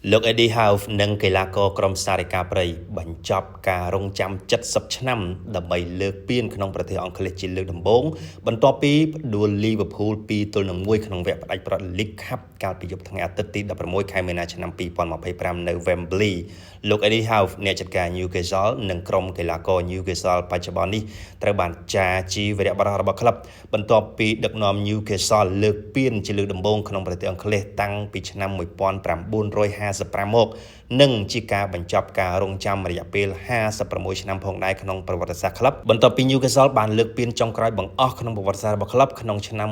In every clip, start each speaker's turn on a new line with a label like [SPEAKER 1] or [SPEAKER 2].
[SPEAKER 1] លោក Eddie Howe និងកីឡាករក្រុមសារិកាព្រៃបញ្ចប់ការរងចាំ70ឆ្នាំដើម្បីលើកពានក្នុងប្រទេសអង់គ្លេសជាលើកដំបូងបន្ទាប់ពីផ្ដួល Liverpool 2-1ក្នុងវគ្គផ្ដាច់ព្រ័ត្រ League Cup កាលពីយប់ថ្ងៃអាទិត្យទី16ខែមីនាឆ្នាំ2025នៅ Wembley។ លោក Eddie Howe អ្នកចាត់ការ Newcastle និងក្រុមកីឡាករ Newcastle បច្ចុប្បន្ននេះត្រូវបានចារជាវីរបុរសរបស់ក្លឹបបន្ទាប់ពីដឹកនាំ Newcastle លើកពានជាលើកដំបូងក្នុងប្រទេសអង់គ្លេសតាំងពីឆ្នាំ1955មកនិងជាការបញ្ចប់ការរងចាំរយៈពេល56ឆ្នាំផងដែរក្នុងប្រវត្តិសាស្ត្រក្លឹបបន្ទាប់ពី Newcastle បានលើកពានចុងក្រោយបង្អស់ក្នុងប្រវត្តិសាស្ត្ររបស់ក្លឹបក្នុងឆ្នាំ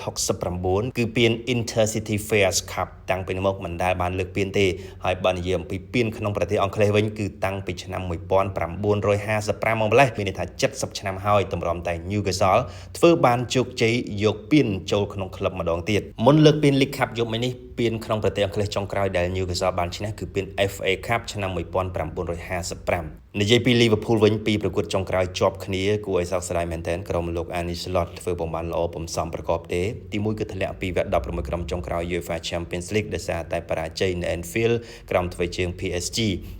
[SPEAKER 1] 1969គឺពាន Intercity Fairs Cup តាំងពីនោះមកមិនដែលបានលើកពានទេហើយបើនិយាយអំពីពានក្នុងប្រទេសអង់គ្លេសវិញគឺតាំងពីឆ្នាំ1955មកម្លេះមានន័យថា70ឆ្នាំហើយទម្រាំតែ Newcastle ធ្វើបានជោគជ័យយកពានចូលក្នុងក្លឹបម្ដងទៀតមុនលើកពាន League Cup យប់មិញនេះពានក្នុងប្រទេសអង់គ្លេសចុងក្រោយដែល Newcastle បានឈ្នះគឺពាន FA Cup ឆ្នាំ1955និយាយពី Liverpool វិញពីប្រកួតចុងក្រោយជាប់គ្នាគួរឲ្យសោកស្ដាយមែនទែនក្រុមលោក Arne Slot ធ្វើពុំបានល្អពុំសមប្រកបទេទីមួយគឺធ្លាក់ពីវគ្គ16ក្រុមចុងក្រោយ UEFA Champions League ដោយសារតែបរាជ័យនៅ Anfield ក្រោមធ្វើជើង PSG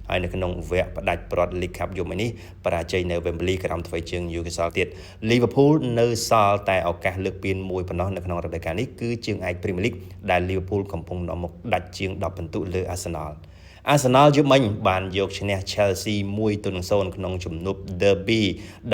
[SPEAKER 1] ហើយនៅក្នុងវគ្គផ្ដាច់ព្រ័ត្រ League Cup យប់នេះបរាជ័យនៅ Wembley ក្រោមធ្វើជើង Newcastle ទៀត Liverpool នៅសល់តែឱកាសលើកពានមួយប៉ុណ្ណោះនៅក្នុងរដូវកាលនេះគឺជើងឯក Premier League ដែល Liverpool កំពុងនាំមុខដាច់ជាង10ពិន្ទុលើ Arsenal។ អាសនលយប់មិញបានយកឈ្នះ Chelsea 1-0ក្នុងជំនួប Derby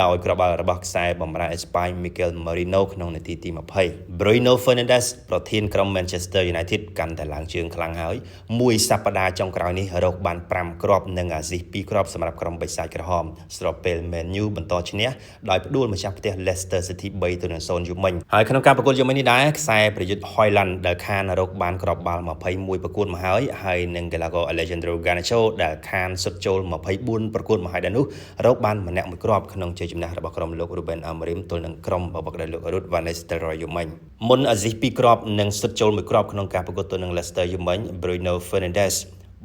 [SPEAKER 1] ដោយគ្រាប់បាល់របស់ខ្សែបម្រើអេស្ប៉ាញ Mikel Merino ក្នុងនាទីទី20។ Bruno Fernandes ប្រធានក្រុម Manchester United កាន់តែឡើងជើងខ្លាំងហើយមួយសប្តាហ៍ចុងក្រោយនេះរកបាន5គ្រាប់និងអាស៊ីស2គ្រាប់សម្រាប់ក្រុមបិសាចក្រហមស្របពេល Man U បន្តឈ្នះដោយផ្ដួលម្ចាស់ផ្ទះ Leicester City 3-0យប់មិញហើយក្នុងការប្រកួតយប់មិញនេះដែរខ្សែប្រយុទ្ធ Højlund ដែលខានរកបានគ្រាប់បាល់21ប្រកួតមកហើយហើយនិងកីឡាករ Alejandro Garnacho ដែលខានសុទ្ធចូល24ប្រកួតមកហើយដែរនោះរកបានម្នាក់មួយគ្រាប់ក្នុងជ័យជំនះរបស់ក្រុមលោក Ruben Amorim ទល់នឹងក្រុមបបកដោយលោក Ruud van Nistelrooy យប់មិញមុនអាស៊ីស2គ្រាប់និងសុទ្ធចូលមួយគ្រាប់ក្នុងការប្រកួតទល់នឹង Leicester យប់មិញ Bruno Fernandes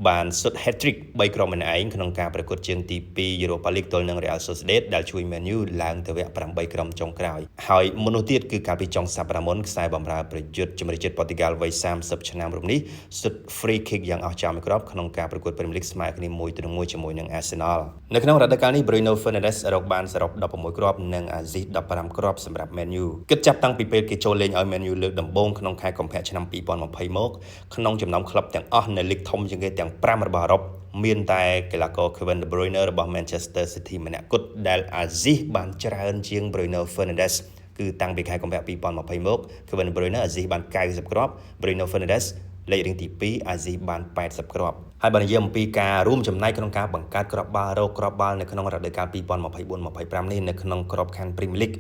[SPEAKER 1] បានសុទ្ធ hat-trick 3គ្រាប់ម្នាក់ឯងក្នុងការប្រកួតជើងទី2 Europa League ទល់នឹង Real Sociedad ដែលជួយ Man U ឡើងទៅវគ្គ8ក្រុមចុងក្រោយហើយមុននោះទៀតគឺកាលពីចុងសប្តាហ៍មុនខ្សែបម្រើប្រយុទ្ធជម្រើសជាតិប៉ូទុយហ្គាល់វ័យ30ឆ្នាំរូបនេះសុទ្ធ free kick យ៉ាងអស្ចារ្យមួយគ្រាប់ក្នុងការប្រកួត Premier League ស្មើគ្នា1-1ជាមួយនឹង Arsenal។ នៅក្នុងរដូវកាលនេះ Bruno Fernandes រកបានសរុប16គ្រាប់និងអាស៊ីស15គ្រាប់សម្រាប់ Man U គិតចាប់តាំងពីពេលគេចូលលេងឲ្យ Man U លើកដំបូងក្នុងខែកុម្ភៈឆ្នាំ2020មកក្នុងចំណោមក្លឹបទាំងអស់នៅលីកធំជាងគេទាំង5របស់អឺរ៉ុបមានតែកីឡាករ Kevin De Bruyne របស់ Manchester City ម្នាក់គត់ដែលអាស៊ីសបានច្រើនជាង Bruno Fernandes គឺតាំងពីខែកុម្ភៈ2020មក Kevin De Bruyne អាស៊ីសបាន90គ្រាប់ Bruno Fernandes លេខរៀងទី2អាស៊ីបាន80គ្រាប់ហើយបើនិយាយអំពីការរួមចំណែកក្នុងការបង្កើតគ្រាប់បាល់រកគ្រាប់បាល់នៅក្នុងរដូវកាល2024-25នេះនៅក្នុងក្របខ័ណ្ឌ Premier League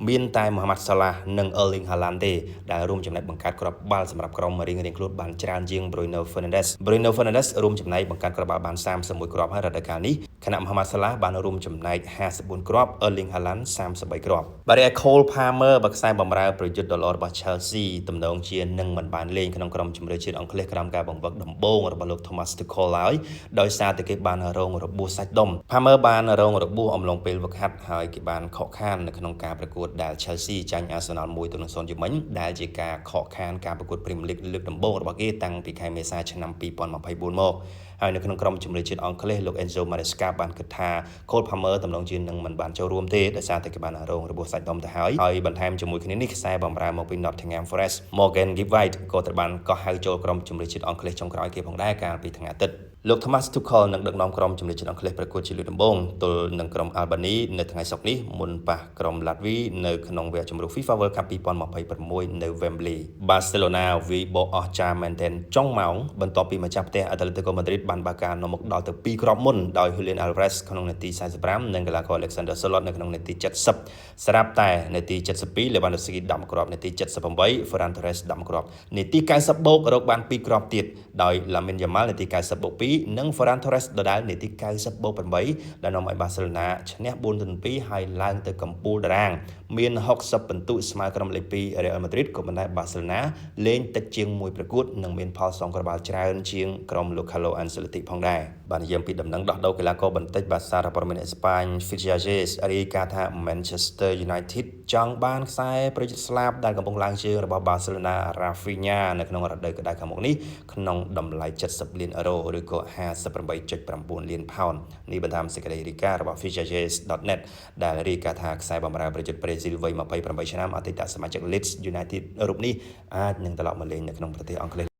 [SPEAKER 1] មានតែ Mohamed Salah និង Erling Haaland ទេដែលរួមចំណែកបង្កើតគ្រាប់បាល់សម្រាប់ក្រុមរៀងៗខ្លួនបានច្រើនជាង Bruno Fernandes។ Bruno Fernandes រួមចំណែកបង្កើតគ្រាប់បាល់បាន31គ្រាប់ហើយរដូវកាលនេះខណៈ Mohamed Salah បានរួមចំណែក54គ្រាប់ Erling Haaland 33គ្រាប់បាទរីឯ Cole Palmer បើខ្សែបម្រើប្រយុទ្ធដ៏ល្អរបស់ Chelsea ទំនងជានឹងមិនបានលេងក្នុងក្រុមជម្រើសជាតិអង់គ្លេសក្រោមការបង្វឹកដំបូងរបស់លោក Thomas Tuchel ឡើយដោយសារតែគេបានរងរបួសសាច់ដុំ Palmer បានរងរបួសអំឡុងពេលវឹកហាត់ហើយគេបានខកខាននៅក្នុងការប្រកួតដែល Chelsea ចាញ់ Arsenal 1-0យមិញដែលជាការខកខានការប្រកួត Premier League លើកដំបូងរបស់គេតាំងពីខែមេសាឆ្នាំ2024មកហើយនៅក្នុងក្រុមជម្រើសជាតិអង់គ្លេសលោក Enzo Maresca បានគិតថា Cole Palmer ទំនងជានឹងមិនបានចូលរួមទេដោយសារតែគេបានរងរបួសសាច់ដុំទៅហើយហើយបន្ថែមជាមួយគ្នានេះខ្សែបម្រើមកពី Nottingham Forest Morgan Gibbs White ក៏ត្រូវបានកោះហៅចូលក្រុមជម្រើសជាតិអង់គ្លេសចុងក្រោយគេផងដែរកាលពីថ្ងៃអាទិត្យលោក Thomas Tuchel នឹងដឹកនាំក្រុមជម្រើសជាតិអង់គ្លេសប្រកួតជាលើកដំបូងទល់នឹងក្រុមអាល់បានីនៅថ្ងៃសុក្រនេះមុនប៉ះក្រុមឡាតវីនៅក្នុងវគ្គជម្រុះ FIFA World Cup 2026នៅ Wembley។ Barcelona វាយបកអស្ចារ្យមែនទែនចុងម៉ោងបន្ទាប់ពីម្ចាស់ផ្ទះ Atletico Madrid បានបើកការនាំមុខដល់ទៅ2គ្រាប់មុនដោយ Julian Alvarez ក្នុងនាទី45និងកីឡាករ Alexander Sorloth នៅក្នុងនាទី70ស្រាប់តែនាទី72 Lewandowski 10គ្រាប់នាទី78 Ferran Torres 10គ្រាប់នាទី90បូករកបាន2គ្រាប់ទៀតដោយ Lamine Yamal នាទី90បូក2និង Ferran Torres ដដែលនាទី90បូក8ដែលនាំឲ្យបាសេឡូណាឈ្នះ4-2ហើយឡើងទៅកំពូលតារាង មាន60ពិន្ទុស្មើក្រុមលេខ2 Real Madrid ក៏ប៉ុន្តែ Barcelona លេងតិចជាងមួយប្រកួតនិងមានផលសងគ្រាប់បាល់ច្រើនជាងក្រុមលោក Carlo Ancelotti ផងដែរបាទនិយាយពីដំណឹងដោះដូរកីឡាករបន្តិចបាទសារព័ត៌មានអេស្ប៉ាញ Fichajes រាយការណ៍ថា Manchester United ចង់បានខ្សែប្រយុទ្ធស្លាបដែលកំពុងឡើងជើងរបស់ Barcelona Raphinha នៅក្នុងរដូវក្តៅខាងមុខនេះក្នុងតម្លៃ70លានអឺរ៉ូឬក៏58.9លានផោននេះបន្ថែមសេចក្តីរាយការណ៍របស់ Fichajes.net ដែលរាយការណ៍ថាខ្សែបម្រើប្រយុទ្ធប្រេស៊ីលវ័យ28ឆ្នាំអតីតសមាជិក Leeds United រូបនេះអាចនឹងត្រឡប់មកលេងនៅក្នុងប្រទេសអង់គ្លេស។